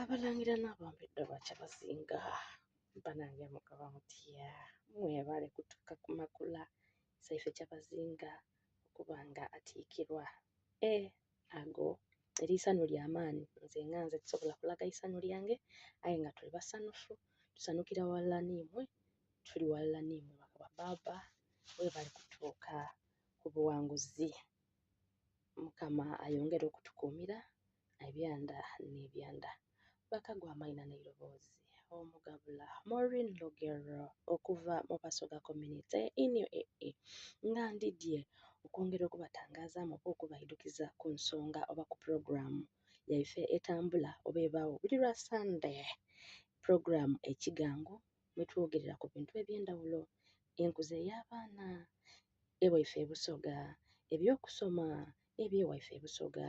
Abalangira n'abambedda ba Kyabazinga banange mukoba mutya? Mwebale kutuuka ku makula isaife Kyabazinga okuba nga atiikirwa. Eeh ago eri isanhu lya maani nze nga nze tisobola kulaga isanhu lyange aye nga tuli basanhufu tusanhukira ghalala n'imwe, tuli ghalala n'imwe ba bbaaba mwebale kutuuka ku bughanguzi. Mukama ayongere okutukumira ebyanda n'ebyanda. Bakagwa amaina n'eiroboozi omugabula Maureen Lugero okuva mu Basoga Community in UAE nga ndidhye okwongera okubatangazaamu oba okubaidhukiza ku nsonga oba ku pulogulaamu yaife etambula oba ebagho buli lwa Sande. Pulogulaamu Ekigango mwetwogerera ku bintu eby'endhaghulo, enkuza ey'abaana, ewaife e Busoga, eby'okusoma eby'ewaife e Busoga,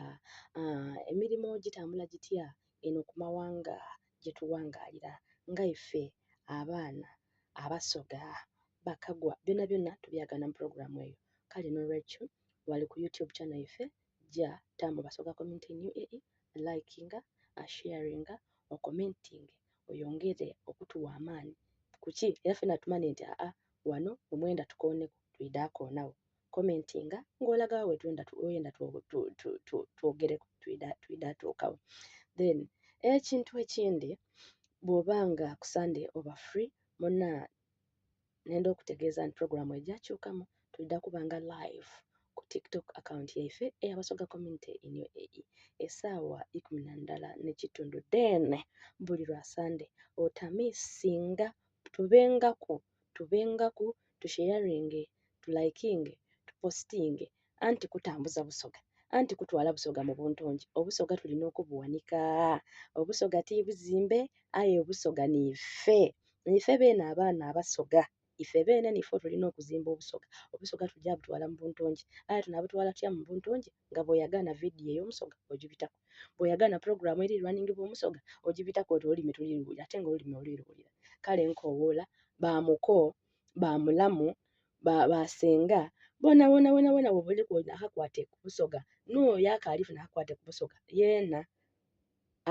emirimo gitambula gitya eno ku mawanga gyetuwangalira nga ife abaana Abasoga bakagwa byonabyona tubyagana mu pulogulaamu eyo. Kale n'olwekyo ghale ku YouTube channel yaife ja taamu Basoga Community in UAE, likinga, sharinga, okomentinge oyongere okutuwa amaani kuki era fena tumanhe nti aa ghano wemwenda tukoneku twidha konagho. Komentinga ng'olaga wa wetwenda twogereku twidha tuukagho. Then ekintu ekindhi bw'oba nga ku Sande oba free muna nhenda okutegeeza nti pulogulaamu ejja kyukamu twidha kuba nga live ku TikTok account yaife eya Basoga Community in UAE esaawa ikumi na ndala n'ekitundu then buli lwa Sande otamisinga tubengaku tubengaku tusharinge tulikinge tupositinge anti kutambuza Busoga anti kutwala Busoga mu buntongi Obusoga tulina okubughanika Obusoga ti buzimbe aye Obusoga niife niife beene abaana Abasoga ife beene niife otulina okuzimba Obusoga. Obusoga tujja butwala mu buntongi aye tunabutwala tutya mu buntongi nga bw'oyagaana vidiyo ey'omusoga ogibitaku, bw'oyagaana pulogulaamu eri running omusoga ogibitaku oti olulimi tuli luwulira ate nga olulimi oli luwulira. Kale nkowoola ba muko, ba mulamu, ba senga bonabona bonabona bw'oba oliku akakwate ku Busoga n'oyo akaali funa akakwate ku Busoga yeena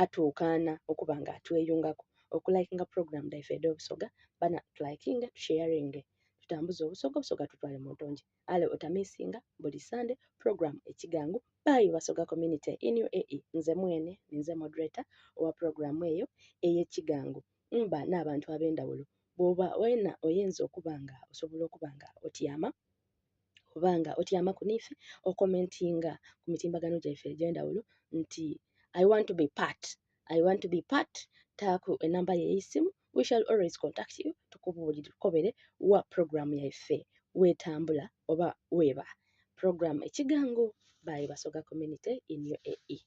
atuukaana okuba nga atweyungaku okulikinga pulogulaamu dhaife edh'Obusoga bana tulikinge tusharinge tutambuze Obusoga, Obusoga tutwale mu ntongi. Ale otamisinga buli Sande pulogulaamu Ekigango by Basoga Community in UAE. Nze mwene ninze moderator owa pulogulaamu eyo ey'Ekigango. Mba n'abantu ab'endhaghulo bw'oba weena oyinza okuba nga osobola okuba nga otyama oba nga otyamaku n'ife okomentinga ku mitimbagano gyaife egy'endhaghulo nti I want to be part, I want to be part, taaku enamba yo ey'eisimu we shall always contact you tukubuulire tukobere wa pulogulaamu yaife w'etambula oba w'eba. Pulogulaamu Ekigango by Basoga Community in UAE.